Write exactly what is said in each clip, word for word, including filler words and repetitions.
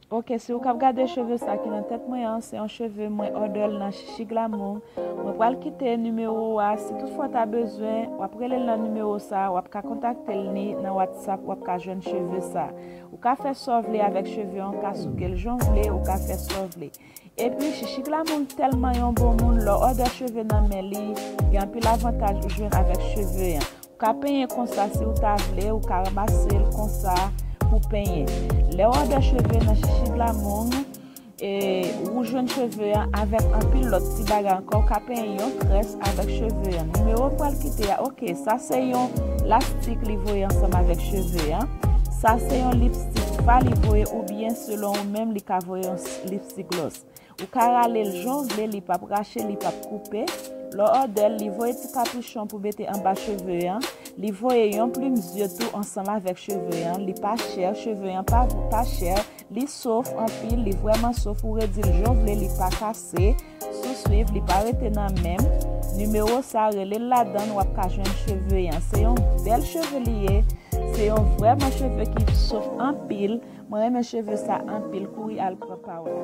Ok, si w k ap gade cheve sa ki nan tèt mwen an, se yon cheve mwen order l nan Chichi Glamour. Mwen pral kite nimewo a, si toutfwa w ta bezwen, w ap rele l nan nimewo sa, w ap ka kontakte l ni nan WhatsApp, w ap ka jwenn cheve sa. Ou ka fè sa w vle avèk cheve an, w ka souke l jan w vle, ou ka fè sa w vle. Epi, Chichi Glamour tèlman yon bon moun, lè w order cheve nan men li, gen anpil avantaj ou jwenn avèk cheve an. Ou ka penyen konsa si w ta vle, ou ka ranmase l konsa pou penyen. Lè w order cheve nan Chichi Glamour, e, ou jwenn cheve an avèk anpil lòt ti bagay ankò, ou ka penyen yon très avèk cheve an. Nimewo m pral kite a, ok, sa se yon lastik li voye ansanm avèk cheve an. Sa se yon lipstik fa li voye oubyen selon ou menm li ka voye yon s- lipstik gloss. Ou ka rale l jan w vle, li p ap rache, li p ap koupe. Lè w order l, li voye ti kapichon pou mete anba cheve an. Li voye yon plim zye tou ansanm avèk cheve an. Li pa chè, cheve an pa, pa chè. Li sof anpil, li vrèman sof. Ou redi l jan w vle, li pa kase. Si w swiv, li pa rete nan men m. Nimewo sa, rele l ladan l, w ap ka jwenn cheve an. Se yon bèl cheve li ye. Se yon vrèman cheve ki sof anpil. Mwen renmen cheve sa anpil, kouri al pran pa w la.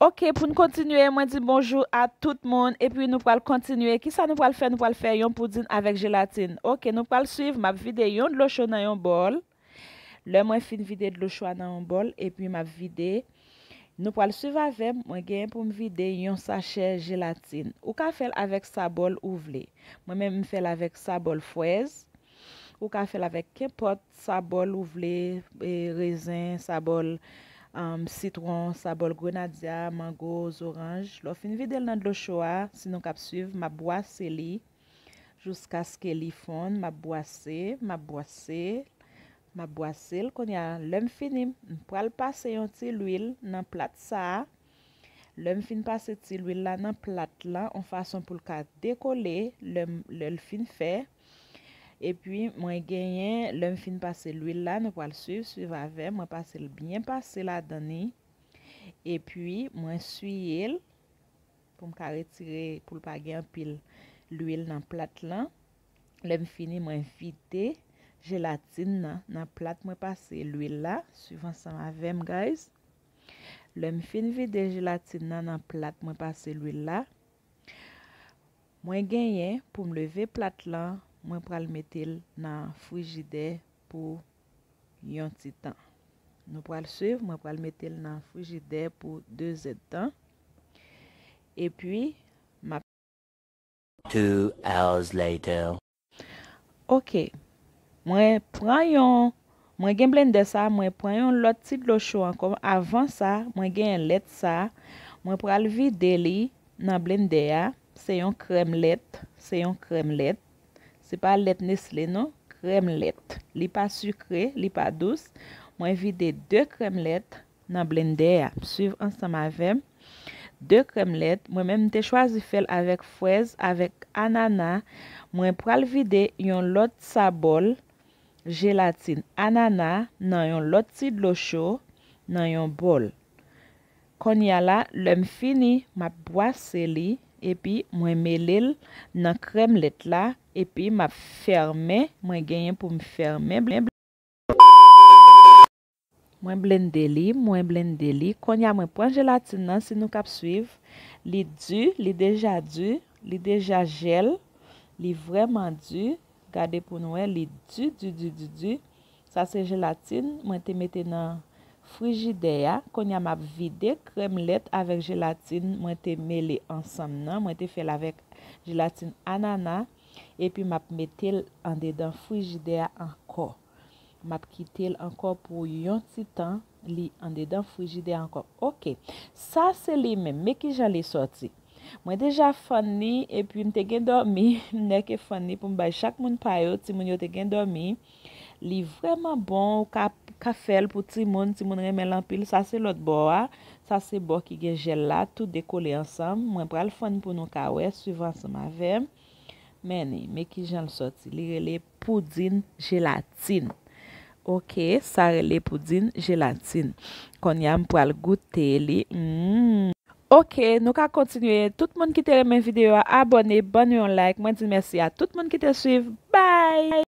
Ok, pou n kontinye, mwen di bonjou a tout moun, epi nou pral kontinye. Kisa nou pral fè? Nou pral fè yon poudin avèk jelatin. Ok, nou pral swiv, m ap vide yon dlo cho nan yon bòl. Lè mwen fin vide dlo cho a nan yon bòl, epi m ap vide, nou pral swiv avè m, mwen genyen pou m vide yon sachè jelatin. Ou ka fè l avèk sa bòl ou vle. Mwen menm, m fè l avèk sa bòl frèz. Ou ka fè l avèk kenpòt sa bòl ou vle, e, rezen, sa bòl, um, sitwon, sa bòl grenadya, mango, zoranj. Lè w fin vide l nan dlo cho a, si nou k ap swiv, m ap bwase li jiskaske li fonn. M ap bwase, m ap bwase, m ap bwase l. Kounye a, lè m fini, m pral pase yon ti lwil nan plat sa a. Lè m fin pase ti lwil la nan plat lan, yon fason pou l ka dekole, lè m, lè l fin fè. Epi, mwen genyen, lè m fin pase lwil la, nou pral swiv, swiv avè m, mwen pase l byen pase ladan li. Epi, mwen swiye l pou m ka retire, pou l pa gen anpil lwil nan plat lan. Lè m fini, mwen vide jelatin nan, nan plat mwen pase lwil la. Swiv ansanm avè m, guys. Lè m fin vide jelatin nan nan plat mwen pase lwil la, mwen genyen pou m leve plat lan, mwen pral mete l nan frijidè pou yon ti tan. Nou pral swiv, mwen pral mete l nan frijidè pou de zèdtan. Epi, m ap Two hours later. Ok. Mwen pran yon, mwen gen blendè sa, mwen pran yon lòt ti dlo cho ankò. Avan sa, mwen gen lèt sa. Mwen pral vide li nan blendè a. Se yon krèm lèt, se yon krèm lèt. Se pa lèt Nestlé non, krèm lèt. Li pa sikre, li pa dous. Mwen vide de krèm lèt nan blendè a. Swiv ansanm avè m. De krèm lèt, mwen menm m te chwazi fè l avèk frèz, avèk anana. Mwen pral vide yon lòt sa bòl jelatin anana nan yon lòt ti dlo cho nan yon bòl. Kounye a la, lè m fini, m ap bwase li, epi mwen mele l nan krèm lèt la, epi m ap fèmen, mwen genyen pou m fèmen. Mwen blende li, mwen blende li. Kounye a mwen pran jelatin nan, si nou k ap swiv, li di, li deja di, li deja jèl, li vrèman di. Gade pou nou wè, li di, di, di, di, di. Sa se jelatin mwen te mete nan frijidè a. Kounye a m ap vide krèm lèt avèk jelatin mwen te mele ansanm nan. Mwen te fè l avèk jelatin anana. Epi m ap mete l andedan frijidè a ankò. M ap kite l ankò pou yon ti tan, li andedan frijidè ankò. Ok, sa se li menm. Men kijan li sòti. Mwen deja fann li, epi m te gen dòmi, m nèke fann li pou m bay chak moun pa yo, timoun yo te gen dòmi. Li vrèman bon, ou ka, ka fè l pou timoun, timoun renmen l anpil. Sa se lòt bò a, sa se bò ki gen jèl la, tou de kole ansanm. Mwen pral fann pou nou ka wè, swiv ansanm avè m. Men li, men ki jan l sòti. Li rele poudin jelatin. Ok, sa rele poudin jelatin. Kounye a m pral goute li. Mm. Ok, nou ka kontinye. Tout moun ki te renmen videyo a, abòne, ban nou yon like. Mwen di mèsi a tout moun ki te swiv. Bye!